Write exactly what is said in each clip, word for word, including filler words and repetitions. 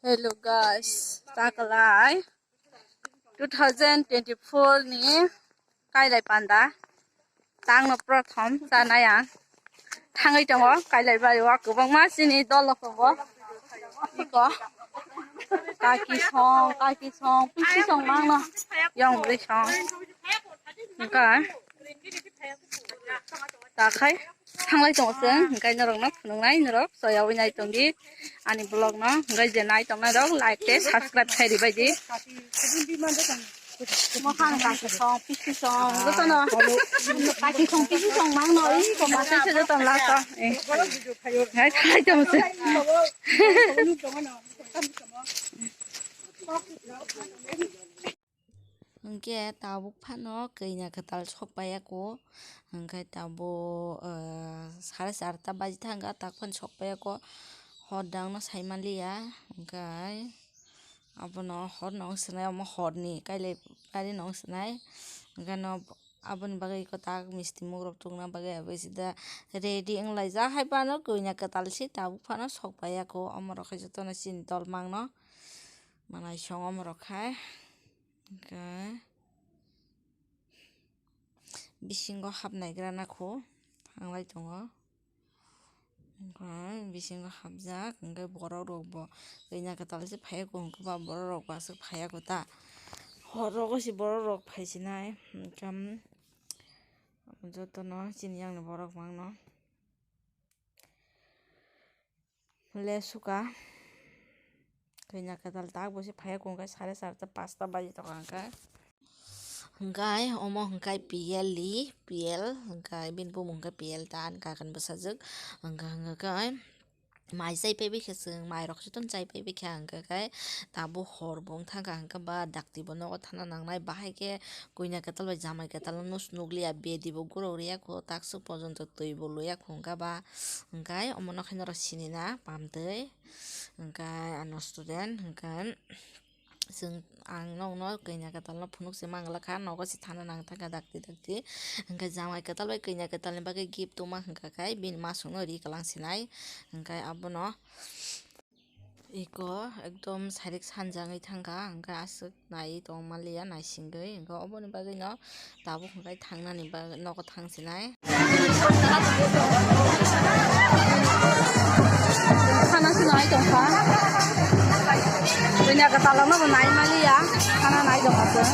Hello guys, takalai two thousand twenty-four ni kailai panda tangno prothom chanai ang thangwi tongo. Kailai bai o kwbangma chini dolo tongo, iko kaki song, kaki song, pisi song mangno yong bri song. Hwnkhe takhai thanglai tongo chwng, hwnkhe norokno phunuknai, norok soyawi nai tongdi ani vlog no, hwnkhe je nai tongnai rok like tei subscribe khai ribai di. Mokhang kaki song, pisi song, jotono kaki song, pisi song mangno, iko masai se jotono last o. Eh. Hai, thanglai tongo chwng. Hwnkhe tabuk phano kanya kwtal sok paiya ko, hwnkhe tabuk, ah, sare charta baji thangkha, tak phano sok paiya ko, hor dangno sai manliya, hwnkhe abono hor nong swnai, omo horni kailai, kailai nong swnai, hwnkhe no aboni bagwi kwtak misti mugrok tongna bagwi abo sida ready wnglaijak, hai phano kanya kwtal se tabuk phano sok paiya ko, omorok khe jotono chini dol mangno manai song omorok khai. Hwnkhe bisingo hapnaigra nakho thanglai tongo. Hwnkhe bisingo hapjak, hwnkhe borok rokbo kanya kwtal se phaiya ko, hwnkhe ba borok rokbo aswk phaiya ko ta. Hor rogo se borok rok phaisinai, hwnkhe jotono chini yang ni borok mangno. Le suka. Kanya kwtal tak bo se phaiya ko hwnkhe sare charta pasta baji tongo hwnkhe. Hwnkhe omo hwnkhe P L li, P L hwnkhe bini bumung hwnkhe P L ta ani kakan bwsajwk. Hwnkhe hwnkhe mai chai paibai khe chwng, mai rok jotono chai paibai khe hwnkhe khe tabuk hor bo wng thangkha hwnkhe ba dakti bo nogo thana nangnai bahai khe. Kanya kwtal bai jamai kwtal no nukliya, bedi bo gurok riya kho, takswk pojonto twi bo loya kho hwnkha ba, hwnkhe omo no khe norok sinina pamtwi, hwnkhe ano student hwnkhe chwng ang nokno kanya kwtal no phunuk se manglakha, nogo se thana nang thangkha dakti dakti, hwnkhe jamai kwtal bai kanya kwtal ni bagwi gift tongma hwnkha khe bini masuk no ri kwlang sinai, hwnkhe abono. Iko ekdom sairik sanjagwi thangkha, hwnkhe aswk naiwi tongmaliya, naisingwi, hwnkhe oboni bagwino tabuk hwnkhe thangnani bagwi nogo thangsinai. Khana se nai tongkha, buini aga talokno bo nai maliya, khana nai tongkha chwng.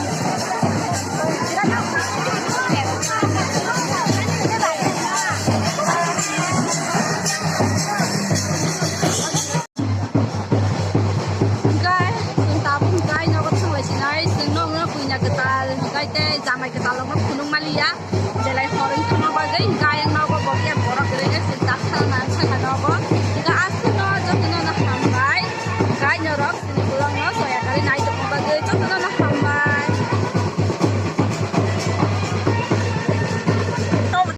Hwnkhe chwng tabuk hwnkhe nogo thanglaisingwi, chwng nokno kanya kwtal hwnkhe tei jamai kwtal rokno phunuk maliya, belai hor wngtongma bagwi hwnkhe ayang nogo bo khe borok kwrwi khe chwng tak sana nang sakha nogo.